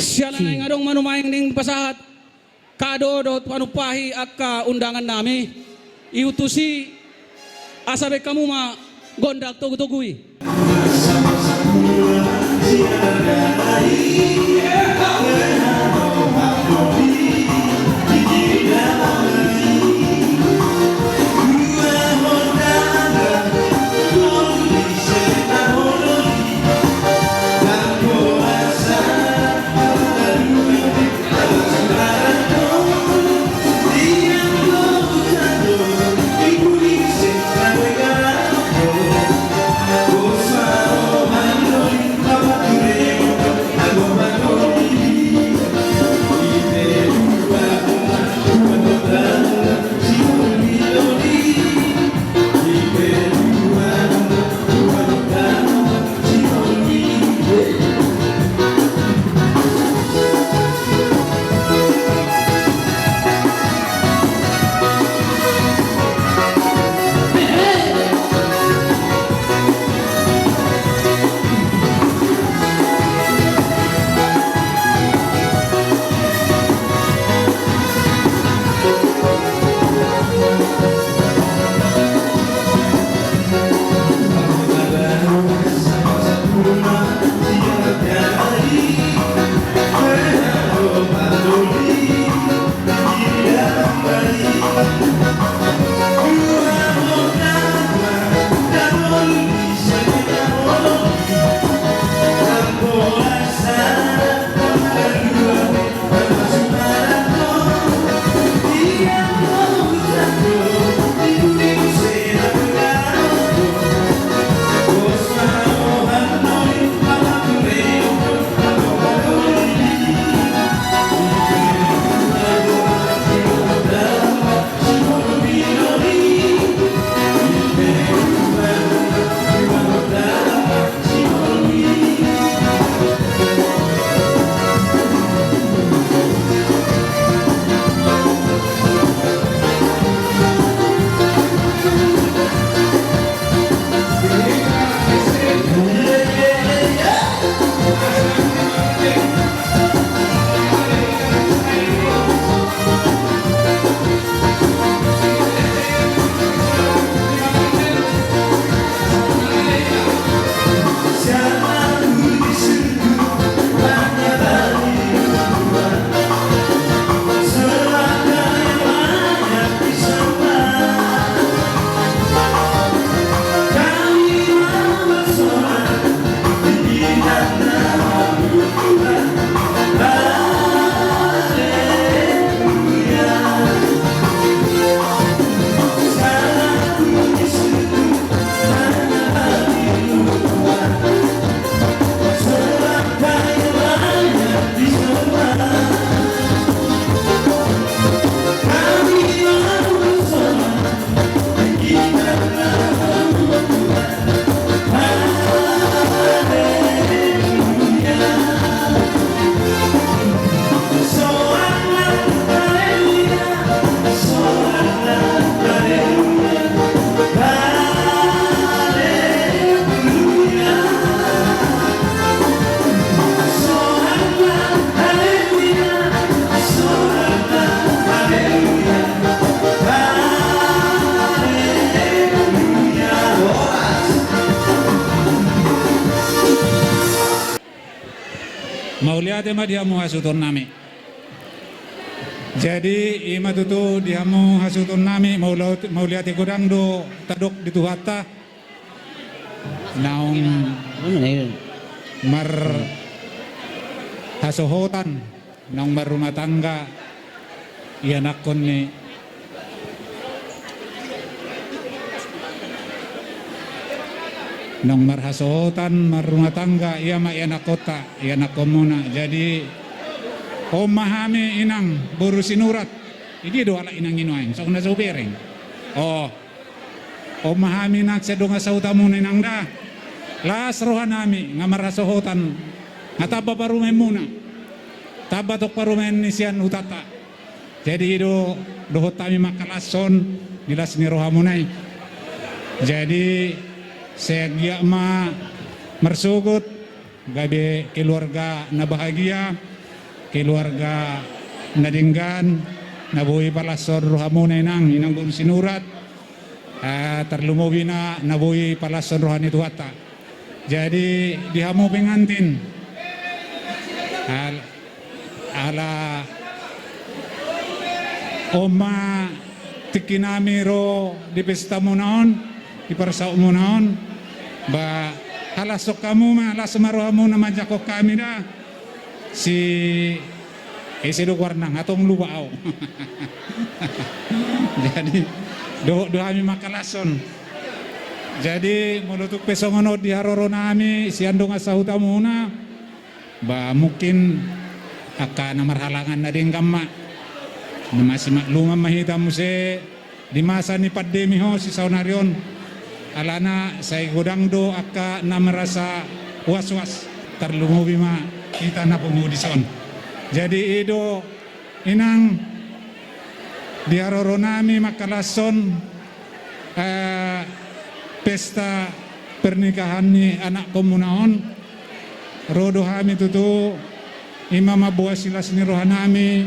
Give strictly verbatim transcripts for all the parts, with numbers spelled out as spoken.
Siala naeng adong ma nuaeng naeng pasahat kado dohot panumpahi angka undangan nami, ihutusi asa baen hamu ma gondang togu-togu i. Mauliate ma di hamu hasuhuton nami. Jadi, i ma tutu di hamu hasuhuton nami, mauliate, mauliate godang do tadok di Tuhanta. Naung marhasohotan, naung marrumah tangga ianakhon ni, naung marhasohotan, marrumah tangga, ia ma ianakhonta, ianakhonmuna. Jadi, on ma hami inang boru Sinurat. Jadi do halak inang i nuaeng, songon na so hubereng. Oh. On ma hami nang sian dongan sahutamuna inang da. Las rohanami, nga marhasohotan, nga tamba parumaenmuna. Tamba tong parumaen ni sian hutanta. Jadi i do dohot hami mangkalashon di las ni rohamuna i. Jadi sai anggiat ma marsogot, gabe keluarga na bahagia, keluarga na denggan, na boi palashon rohamuna inang, inang boru Sinurat, eh, tarlumobi na, na boi palashon roha ni Tuhanta. Jadi, di hamu pengantin, al-, ala on ma tingki nami ro di pestamuna on, di parsautmuna on, ba halashon hamu ma, las ma rohamuna manjangkon hami da. Si ise do goarna, nga tong lupa au. Jadi, dohot do hami mangkalashon. Jadi, molo tung pe songon on di haroro nami sian dongan sahutamuna, ba mungkin angka na marhalangan na denggan ma. Na masimakluman ma hita muse di masa ni pandemi ho sisaonari on. Alana sai godang do angka na merasa was-was, tarlumobi ma hita na pungu dison. Jadi i do inang di haroro nami mangkalashon, eh, pesta pernikahan ni anakkonmuna on. Ro do hami tutu, i ma mamboan silas ni roha nami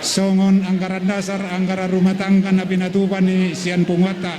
songon anggaran dasar anggaran rumah tangga na pinatupa ni sian punguanta.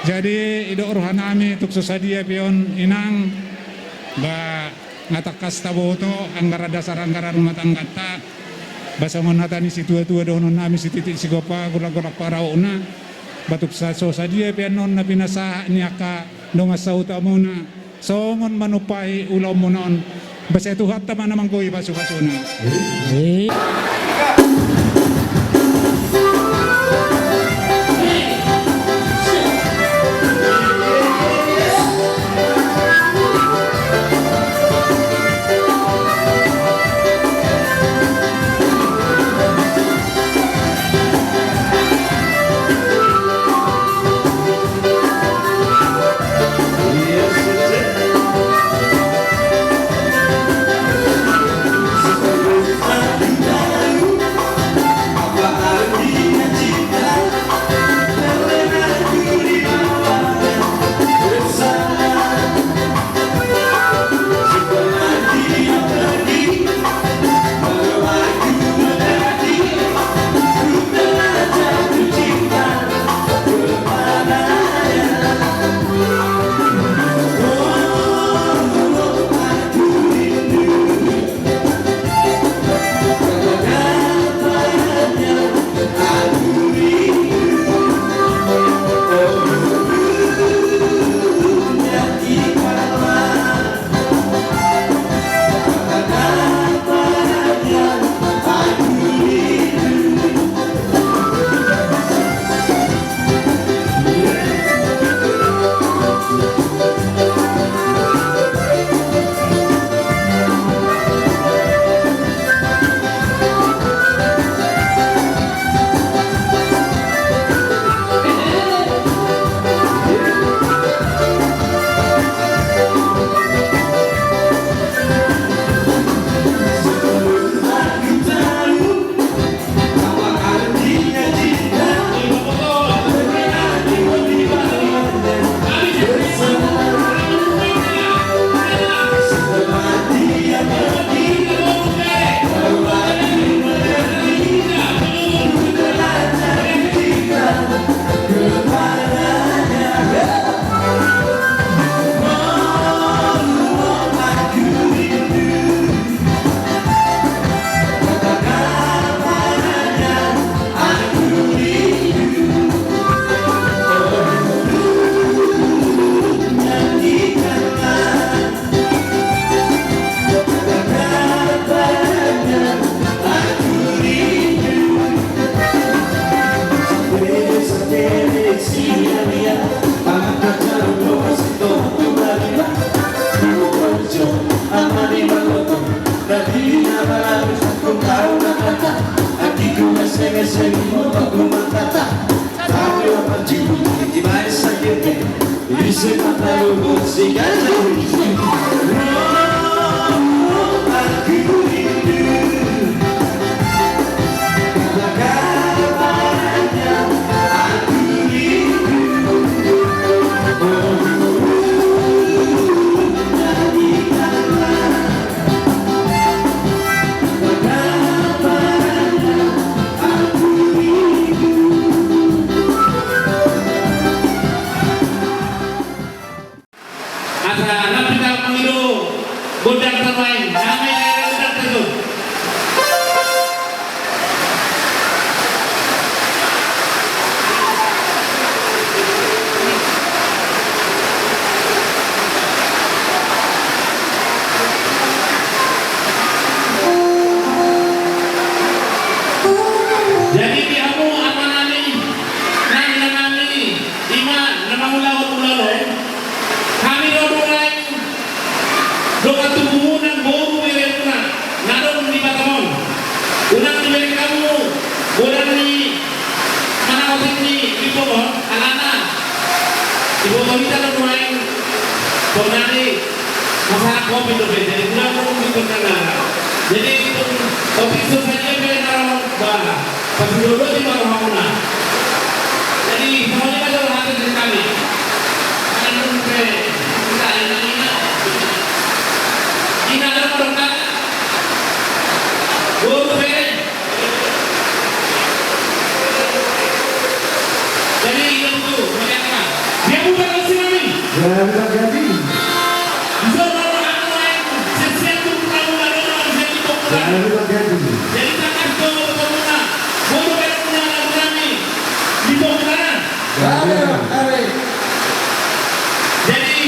Jadi, didok roha nami tung so sadia pe on inang, ba nga tangkas taboto anggaran dasar anggaran rumah tangganta. Ba songon hata ni situa-tua dohonon nami, sititik sigompa, golanggolang pangarahutna. Ba tung sa-, so sadia pe annon na pinasahat ni angka dongan sahutamuna songon manumpahi ulaonmuna on, ba sai Tuhanta ma na manggohi pasupasuna. Asa lam hita mangido gondang ta nuaeng, damang gondang ta jo. Jadi di hamu amanami, nang inanami, ima na mangulahon ulaon on, hami ro nuaeng dongan tubumuna, boru beremuna na adong di Batam on. Unang dibereng hamu godang ni manang otik ni Limbong on, alana diboto hita do nuaeng sonari masalah covid dope, jadi unang ro di kota nara. Jadi otik so sadia pe na ro ba Pasidodo di ma rohamuna. Jadi songon i ma jolo hata dari kami. Anu pe kita ina ina ina ina ina ina ina. Jadi ina itu mereka. Dia bukan muslim ini. Ya, bukan jadi. Bisa orang anu lain. Sesuatu kamu lalu orang jadi populer. Ya, bukan jadi. Jadi takkan kau bertemu. Boru bertemu dengan kami. Di populer. Jadi,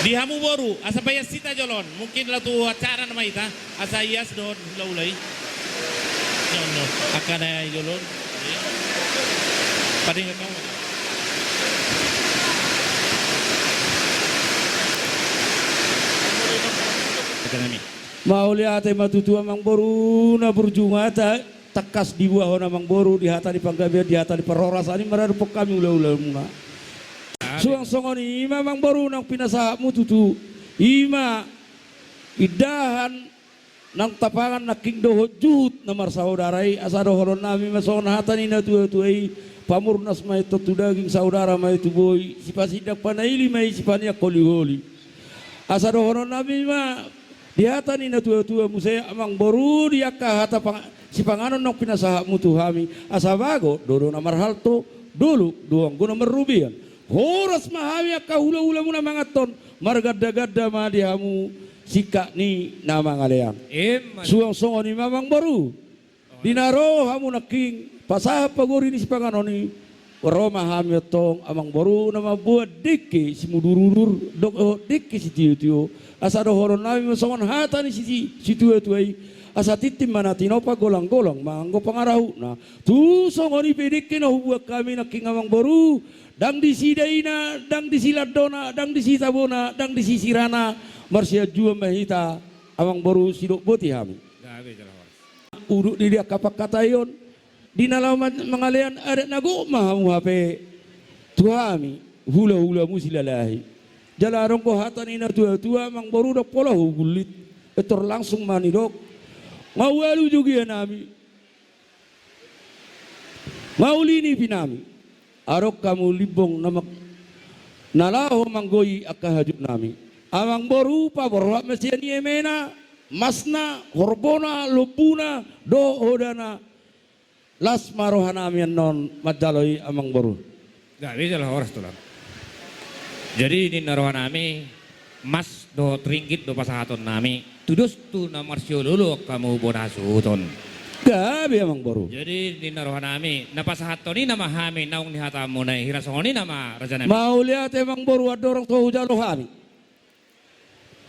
Di hamu boru, asa paias hita jolo on. Mungkin laho tu acara nama hita, asa ias dohot hulahula i. Jolo, angka na i jolo on. Padenggan hamu. Angka nami. Mauliate ma tutu amangboru na burju, nga ta-, tangkas diboahon amangboru di hata ni panggabean, di hata ni parhorasan i maradophon hami hulahulamuna. Suang songon i ma amangboru naung pinasahatmu tutu, i ma indahan nang tapangan nangkin dohot juhut na marsaudara i, asa dohononnami ma songon hata ni natuatua i: Pamurnas ma i tu daging, saudara ma i tu boi, sipasindak panaili ma i, sipaneang holiholi. Asa dohononnami ma di hata ni natuatua muse amangboru, di angka hata pang-, sipanganon naung pinasahatmu tu hami, asa bagot do, do na marhalto, dolok do anggo na marrobean. Horas ma hami angka hulahulamuna manganhon, margandaganda ma di hamu singkat ni na mangalean. Emma. Suang songon i ma amangboru. Di na ro hamu nangkin pasahat pagori ni sipanganon i, ro ma hami antong amangboru na mamboan dengke simudurudur dohot dengke sitiotio, asa dohononnami ma songon hata ni si-, si-, situatua i: Asa tintin ma na tinopa, golanggolang ma anggo pangarahutna. Tu songon i pe dengke na huboan hami nangkin amangboru, ndang disi daina, ndang disi landona, ndang disi tabona, ndang disi sirana, marsianjuan ma hita amangboru, sidok boti hami. Gabe jala horas. Udut di angka pangkataion, di na laho man-, mangalean adat na gok ma hamu hape tu hami hulahulamu Silalahi. Jala adong do hata ni natuatua amangboru, ndang pola hugullit, pintor langsung ma nidok: Nga ualu jogianami, nga uli nipinami. Adong hamu limbong na ma-, na laho manggoi angka hajutnami. Amangboru, paborhat ma sian i emena, masna, horbona, lombuna dohot hodana. Las ma rohanami annon manjalo i amangboru. Gabe jala horas tulang. Jadi ninna rohanami, mas dohot ringgit do pasahatonnami, tudos tu na marsioloolo angka mubo na hasuhuton. Gabe amangboru. Jadi ninna rohanami, na pasahathon i nama hami naung nihatamuna i, hira songon i nama rajanami. Mauliate amangboru, andorang so hujalo hami,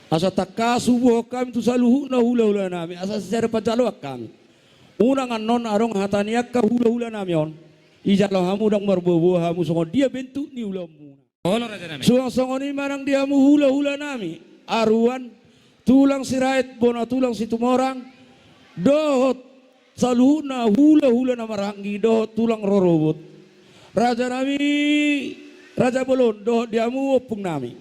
asa tangkas huboan hami tu saluhutna hulahulanami, asa sisada panjaloan hami. Unang annon adong hata ni angka hulahulanami on, ijalo hamu ndang marboaboa hamu songon dia bentuk ni ulaonmuna. Olo rajanami. Suang songon i ma nang di hamu hulahulanami, aruan, tulang Sirait, bona tulang Situmorang, dohot saluhutna hulahula na marhahaanggi dohot tulang rorobot. Rajanami, raja bolon, dohot di hamu ompungnami.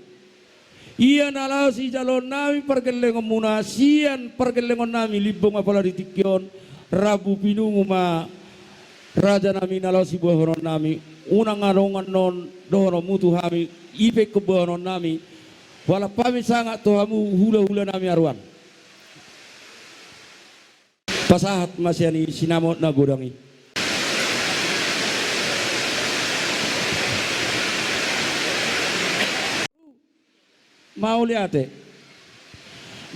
Ia na laho sijaloonnami pargellengonmuna sian pargellengonnami limbong apala di tingki on, rambu pinungu ma rajanami na laho siboahononnami, unang adong annon dohononmu tu hami, i pe ingkon boahononnami, hualap hami sangap tu hamu hulahulanami aruan. Pasahat ma sian i sinamot na godang i. Mauliate.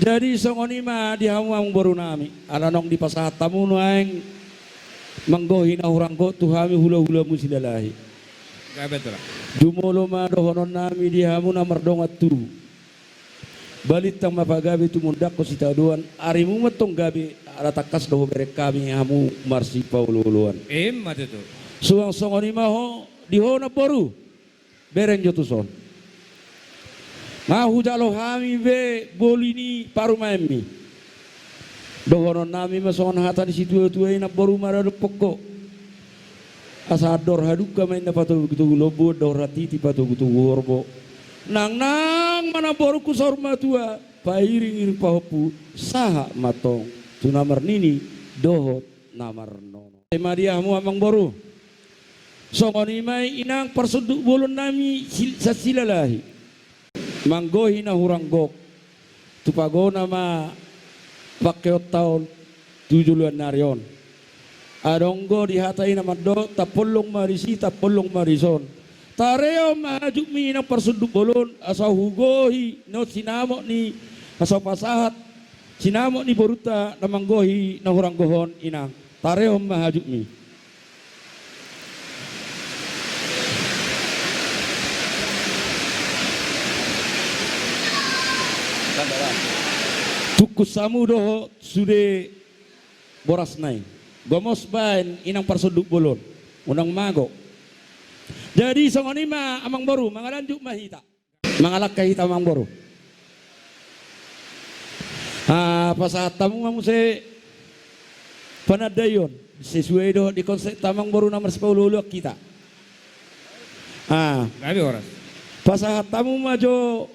Jadi songon i ma di hamu amangborunami, ala naung dipasahat hamu nuaeng manggohi na hurang gok tu hami hulahulamu Silalahi. Gabe tulang. Jumolo ma dohononnami di hamu na mardongan tubu. Balintang ma pagabe tumundalhon sitadoan, arimu ma antong gabe, ala tangkas do hubereng hami hamu marsipaolooloan. Emma tutu. Suang songon i ma ho, di ho namboru. Bereng jo tuson. Nga hujalo hami be boli ni parumaenmi. Dohononnami ma songon hata ni situatua i namboru maradophon ho. Asa andor hadungka ma inna patogutogu lombu, andor hatiti patogutogu horbo. Nangnang ma namborungku saur matua, pairingiring pahompu, sahat ma antong tu na marnini dohot na marnono. Ima di hamu amangboru. Songon i ma i inang parsonduk bolonnami Sil-, Silalahi. Manggohi na hurang gok. Tu pagona ma pangkeonta on tu joloan ni ari on. Adong do di hata i na mandok, tampol ma disi, tampol ma dison. Tarehon ma hajutmi inang parsonduk bolon, asa hugohi, na sinamot ni, asa pasahat, sinamot ni borunta na manggohi na hurang gok on inang. Tarehon ma hajutmi. Tungkus hamu dohot sude borasna i. Gomos baen inang parsonduk bolon. Unang mago. Jadi songon i ma amangboru, mangalanjut ma hita. Mangalangka hita amangboru. Ah, pasahat hamu ma muse panandaion sesuai dohot di konsepta amangboru na marsipauluuluan hita. Ah. Gabe horas. Pasahat hamu ma jo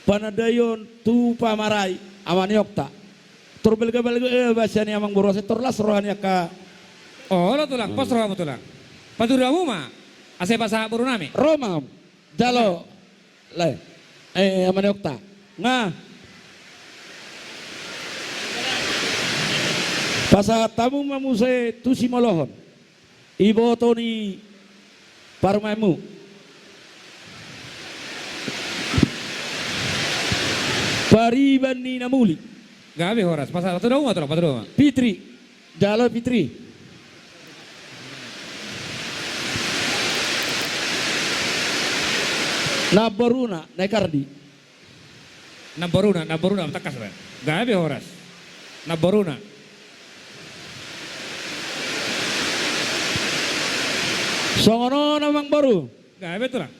panandaion tu pamarai ama ni Okta. Tor balgabalga, eh, basa ni amangboru asa tor las roha ni angka. Olo tulang, pos rohamu tulang. Patudu hamu ma asa pasahat borunami. Ro ma hamu. Jalo. Lae. Eh, ama ni Okta. Nga. Pasahat hamu ma muse tu simolohon. Iboto ni parumaenmu. Pariban ni na muli. Gabe horas. Pasahat, patudu hamu ma tulang, patudu hamu ma. Fitri. Jalo Fitri. Namboruna, Naikardi. Namboruna, namboruna, tangkas ma. Gabe horas. Namboruna. Songon on amangboru. Gabe tulang.